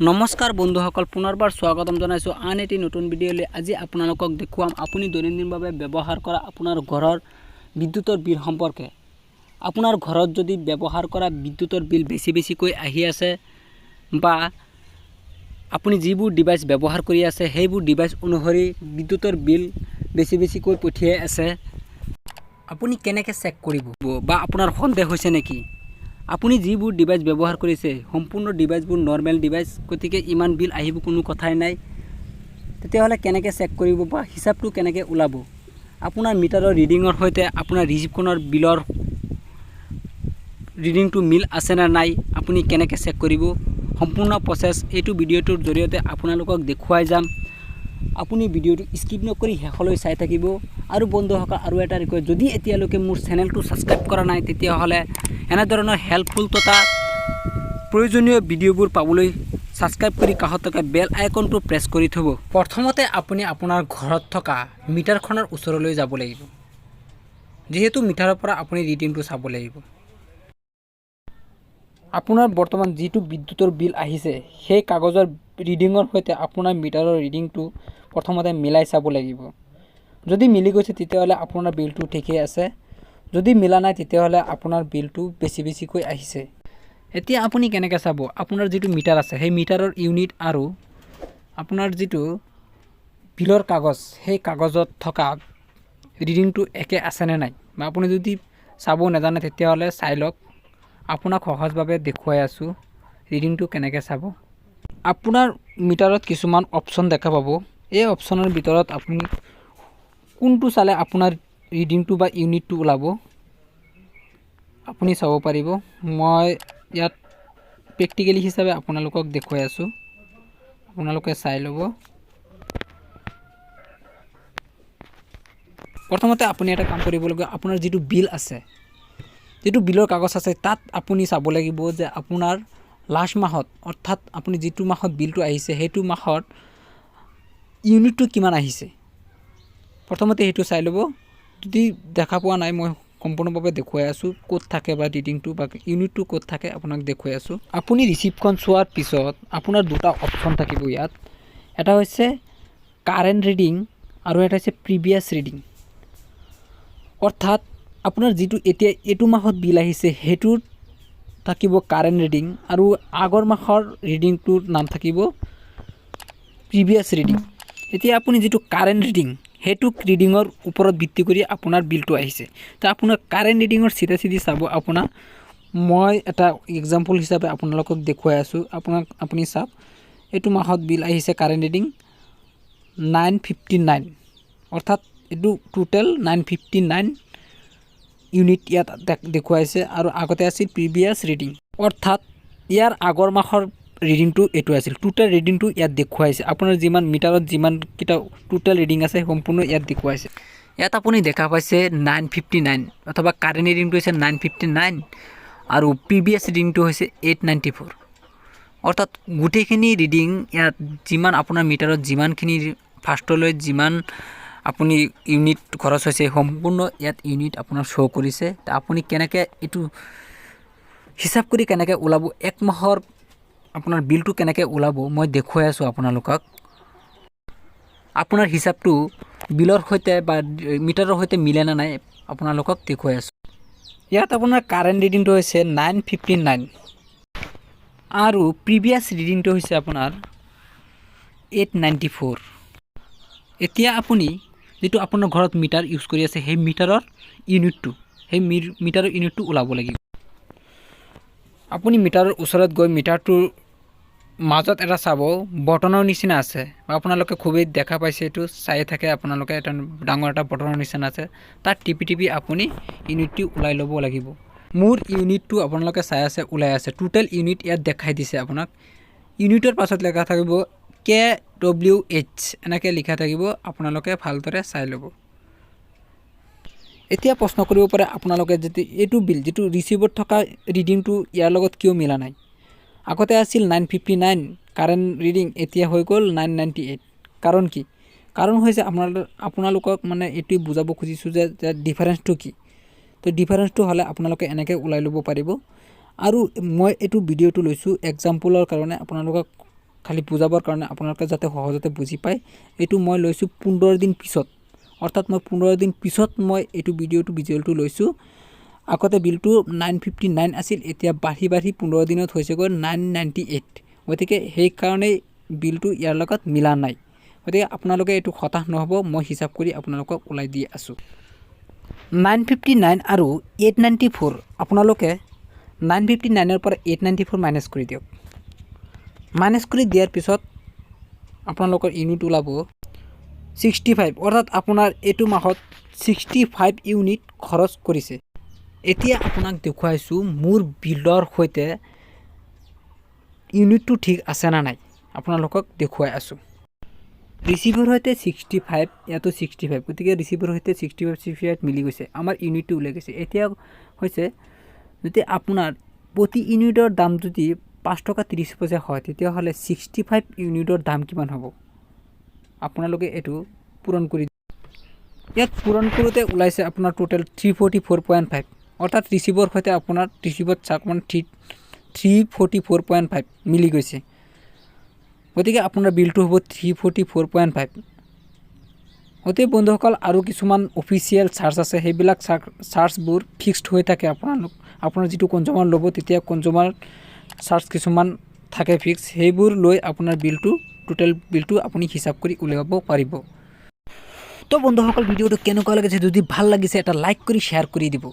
নমস্কাৰ বন্ধুসকল, পুনৰবাৰ স্বাগতম জনাইছোঁ আন এটি নতুন ভিডিঅ'লৈ। আজি আপোনালোকক দেখুৱাম আপুনি দৈনন্দিনভাৱে ব্যৱহাৰ কৰা আপোনাৰ ঘৰৰ বিদ্যুতৰ বিল সম্পৰ্কে। আপোনাৰ ঘৰত যদি ব্যৱহাৰ কৰা বিদ্যুতৰ বিল বেছি বেছিকৈ আহি আছে বা আপুনি যিবোৰ ডিভাইচ ব্যৱহাৰ কৰি আছে, সেইবোৰ ডিভাইচ অনুসৰি বিদ্যুতৰ বিল বেছি বেছিকৈ পঠিয়াই আছে, আপুনি কেনেকৈ চেক কৰিব বা আপোনাৰ সন্দেহ হৈছে নেকি? আপুনি যিবোৰ ডিভাইচ ব্যৱহাৰ কৰিছে, সম্পূৰ্ণ ডিভাইচবোৰ নৰ্মেল ডিভাইচ, গতিকে ইমান বিল আহিব কোনো কথাই নাই। তেতিয়াহ'লে কেনেকৈ চেক কৰিব বা হিচাপটো কেনেকৈ ওলাব? আপোনাৰ মিটাৰৰ ৰিডিঙৰ সৈতে আপোনাৰ ৰিচিপ্টখনৰ বিলৰ ৰিডিংটো মিল আছেনে নাই, আপুনি কেনেকৈ চেক কৰিব, সম্পূৰ্ণ প্ৰচেছ এইটো ভিডিঅ'টোৰ জৰিয়তে আপোনালোকক দেখুৱাই যাম। আপুনি ভিডিঅ'টো স্কিপ নকৰি শেষলৈ চাই থাকিব। আৰু বন্ধুসকল, আৰু এটা ৰিকুৱেষ্ট, যদি এতিয়ালৈকে মোৰ চেনেলটো ছাবস্ক্ৰাইব কৰা নাই, তেতিয়াহ'লে এনেধৰণৰ হেল্পফুল তথা প্ৰয়োজনীয় ভিডিঅ'বোৰ পাবলৈ ছাবস্ক্ৰাইব কৰি কাষত থকা বেল আইকনটো প্ৰেছ কৰি থ'ব। প্ৰথমতে আপুনি আপোনাৰ ঘৰত থকা মিটাৰখনৰ ওচৰলৈ যাব লাগিব, যিহেতু মিটাৰৰ পৰা আপুনি ৰিডিংটো চাব লাগিব। আপোনাৰ বৰ্তমান যিটো বিদ্যুতৰ বিল আহিছে, সেই কাগজৰ ৰিডিঙৰ সৈতে আপোনাৰ মিটাৰৰ ৰিডিংটো প্ৰথমতে মিলাই চাব লাগিব। যদি মিলি গৈছে, তেতিয়াহ'লে আপোনাৰ বিলটো ঠিকেই আছে। যদি মিলা নাই, তেতিয়াহ'লে আপোনাৰ বিলটো বেছি বেছিকৈ আহিছে। এতিয়া আপুনি কেনেকৈ চাব? আপোনাৰ যিটো মিটাৰ আছে, সেই মিটাৰৰ ইউনিট আৰু আপোনাৰ যিটো বিলৰ কাগজ, সেই কাগজত থকা ৰিডিংটো একে আছেনে নাই, বা আপুনি যদি চাব নাজানে, তেতিয়াহ'লে চাই লওক। আপোনাক সহজভাৱে দেখুৱাই আছোঁ ৰিডিংটো কেনেকৈ চাব। আপোনাৰ মিটাৰত কিছুমান অপশ্যন দেখা পাব। এই অপশ্যনৰ ভিতৰত আপুনি কোনটো চালে আপোনাৰ ৰিডিংটো বা ইউনিটটো ওলাব, আপুনি চাব পাৰিব। মই ইয়াত প্ৰেক্টিকেলি হিচাপে আপোনালোকক দেখুৱাই আছোঁ, আপোনালোকে চাই ল'ব। প্ৰথমতে আপুনি এটা কাম কৰিব লাগিব। আপোনাৰ যিটো বিল আছে, যিটো বিলৰ কাগজ আছে, তাত আপুনি চাব লাগিব যে আপোনাৰ লাষ্ট মাহত, অৰ্থাৎ আপুনি যিটো মাহত বিলটো আহিছে, সেইটো মাহত ইউনিটটো কিমান আহিছে। প্ৰথমতে সেইটো চাই ল'ব। যদি দেখা পোৱা নাই, মই সম্পূৰ্ণভাৱে দেখুৱাই আছোঁ ক'ত থাকে বা ৰিডিংটো বা ইউনিটটো ক'ত থাকে, আপোনাক দেখুৱাই আছোঁ। আপুনি ৰিচিপ্টখন চোৱাৰ পিছত আপোনাৰ দুটা অপশ্যন থাকিব ইয়াত। এটা হৈছে কাৰেণ্ট ৰিডিং আৰু এটা হৈছে প্ৰিভিয়াছ ৰিডিং। অৰ্থাৎ আপোনাৰ যিটো এতিয়া এইটো মাহত বিল আহিছে, সেইটোত থাকিব কাৰেণ্ট ৰিডিং আৰু আগৰ মাহৰ ৰিডিংটোৰ নাম থাকিব প্ৰিভিয়াছ ৰিডিং। এতিয়া আপুনি যিটো কাৰেণ্ট ৰিডিং, সেইটো ৰিডিঙৰ ওপৰত ভিত্তি কৰি আপোনাৰ বিলটো আহিছে। তো আপোনাৰ কাৰেণ্ট ৰিডিঙৰ চিধা চিধি চাব। আপোনাৰ মই এটা এক্সাম্পল হিচাপে আপোনালোকক দেখুৱাই আছোঁ। আপুনি চাওক, এইটো মাহত বিল আহিছে কাৰেণ্ট ৰিডিং 959, অৰ্থাৎ এইটো টোটেল 959 ইউনিট ইয়াত দেখুৱাইছে। আৰু আগতে আছিল প্ৰিভিয়াছ ৰিডিং, অৰ্থাৎ ইয়াৰ আগৰ মাহৰ ৰিডিংটো এইটো আছিল। টোটেল ৰিডিংটো ইয়াত দেখুৱাইছে। আপোনাৰ যিমান মিটাৰত যিমানকেইটা টোটেল ৰিডিং আছে, সম্পূৰ্ণ ইয়াত দেখুৱাইছে। ইয়াত আপুনি দেখা পাইছে 959 অথবা কাৰেণ্ট ৰিডিংটো হৈছে 959 আৰু প্ৰিভিয়াছ ৰিডিংটো হৈছে 894। অৰ্থাৎ গোটেইখিনি ৰিডিং ইয়াত যিমান আপোনাৰ মিটাৰত যিমানখিনি ফাৰ্ষ্টলৈ যিমান আপুনি ইউনিট খৰচ হৈছে, সম্পূৰ্ণ ইয়াত ইউনিট আপোনাৰ শ্ব' কৰিছে। আপুনি কেনেকৈ এইটো হিচাপ কৰি কেনেকৈ ওলাব, এক মাহৰ আপোনাৰ বিলটো কেনেকৈ ওলাব, মই দেখুৱাই আছোঁ আপোনালোকক। আপোনাৰ হিচাপটো বিলৰ সৈতে বা মিটাৰৰ সৈতে মিলে নে নাই, আপোনালোকক দেখুৱাই আছোঁ। ইয়াত আপোনাৰ কাৰেণ্ট ৰিডিংটো হৈছে 959 আৰু প্ৰিভিয়াছ ৰিডিংটো হৈছে আপোনাৰ 894। এতিয়া আপুনি যিটো আপোনাৰ ঘৰত মিটাৰ ইউজ কৰি আছে, সেই মিটাৰৰ ইউনিটটো, সেই মিটাৰৰ ইউনিটটো ওলাব লাগিব। আপুনি মিটাৰৰ ওচৰত গৈ মিটাৰটোৰ মাজত এটা চাব, বটনৰ নিচিনা আছে। আপোনালোকে খুবেই দেখা পাইছে, এইটো চাই থাকে আপোনালোকে। এটা ডাঙৰ এটা বটনৰ নিচিনা আছে, তাত টিপি টিপি আপুনি ইউনিটটো ওলাই ল'ব লাগিব। মোৰ ইউনিটটো আপোনালোকে চাই আছে, ওলাই আছে। টোটেল ইউনিট ইয়াত দেখাই দিছে আপোনাক। ইউনিটৰ পাছত লেখা থাকিব কেডব্লিউ এইচ, এনেকৈ লিখা থাকিব। আপোনালোকে ভালদৰে চাই ল'ব। এতিয়া প্ৰশ্ন কৰিব পাৰে আপোনালোকে যদি এইটো বিল, যিটো ৰিচিভত থকা ৰিডিংটো ইয়াৰ লগত কিয় মিলা নাই? আগতে আছিল 959 কাৰেণ্ট ৰিডিং, এতিয়া হৈ গ'ল 998। কাৰণ কি? কাৰণ হৈছে আপোনালোকক মানে এইটোৱে বুজাব খুজিছোঁ যে ডিফাৰেঞ্চটো কি। তো ডিফাৰেঞ্চটো হ'লে আপোনালোকে এনেকৈ ওলাই ল'ব পাৰিব। আৰু মই এইটো ভিডিঅ'টো লৈছোঁ এক্সাম্পলৰ কাৰণে আপোনালোকক। খালি বুজাবৰ কাৰণে, আপোনালোকে যাতে সহজতে বুজি পায়। এইটো মই লৈছোঁ 15 দিন পিছত, অৰ্থাৎ মই 15 দিন পিছত মই এইটো ভিডিঅ'টো, ভিজুৱেলটো লৈছোঁ। আগতে বিলটো 959 আছিল, এতিয়া বাঢ়ি বাঢ়ি 15 দিনত হৈছেগৈ 998। গতিকে সেইকাৰণেই বিলটো ইয়াৰ লগত মিলা নাই। গতিকে আপোনালোকে এইটো হতাশ নহ'ব, মই হিচাপ কৰি আপোনালোকক ওলাই দি আছোঁ। 959 আৰু 894, আপোনালোকে 959ৰ পৰা 894 মাইনাছ কৰি দিয়ক। মাইনাছ কৰি দিয়াৰ পিছত আপোনালোকৰ ইউনিট ওলাব 65। অৰ্থাৎ আপোনাৰ এইটো মাহত 65 ইউনিট খৰচ কৰিছে। এতিয়া আপোনাক দেখুৱাইছোঁ মোৰ বিলৰ সৈতে ইউনিটটো ঠিক আছে নে নাই, আপোনালোকক দেখুৱাই আছোঁ। ৰিচিভৰ সৈতে 65, ইয়াতো 65। গতিকে ৰিচিভৰ সৈতে 65, 65 মিলি গৈছে, আমাৰ ইউনিটটো ওলাই গৈছে। এতিয়া হৈছে, যদি আপোনাৰ প্ৰতি ইউনিটৰ দাম যদি 5 টকা 30 পইচা হয়, তেতিয়াহ'লে 65 ইউনিটৰ দাম কিমান হ'ব? আপোনালোকে এইটো পূৰণ কৰি, ইয়াত পূৰণ কৰোঁতে ওলাইছে আপোনাৰ টোটেল 344.5। অৰ্থাৎ ৰিচিভৰ সৈতে আপোনাৰ, ৰিচিভত চাওক, মানে 344.5 মিলি গৈছে। গতিকে আপোনাৰ বিলটো হ'ব 344.5। গতিকে বন্ধুসকল, আৰু কিছুমান অফিচিয়েল চাৰ্জ আছে, সেইবিলাক চাৰ্জবোৰ ফিক্সড হৈ থাকে। আপোনালোক আপোনাৰ যিটো কনজিউমাৰ ল'ব, তেতিয়া কনজিউমাৰ চাৰ্জ কিছুমান থাকে ফিক্স, সেইবোৰ লৈ আপোনাৰ বিলটো, টোটেল বিলটো আপুনি হিচাপ কৰি উলিয়াব পাৰিব। তো বন্ধুসকল, ভিডিঅ'টো কেনেকুৱা লাগিছে? যদি ভাল লাগিছে, এটা লাইক কৰি শ্বেয়াৰ কৰি দিব।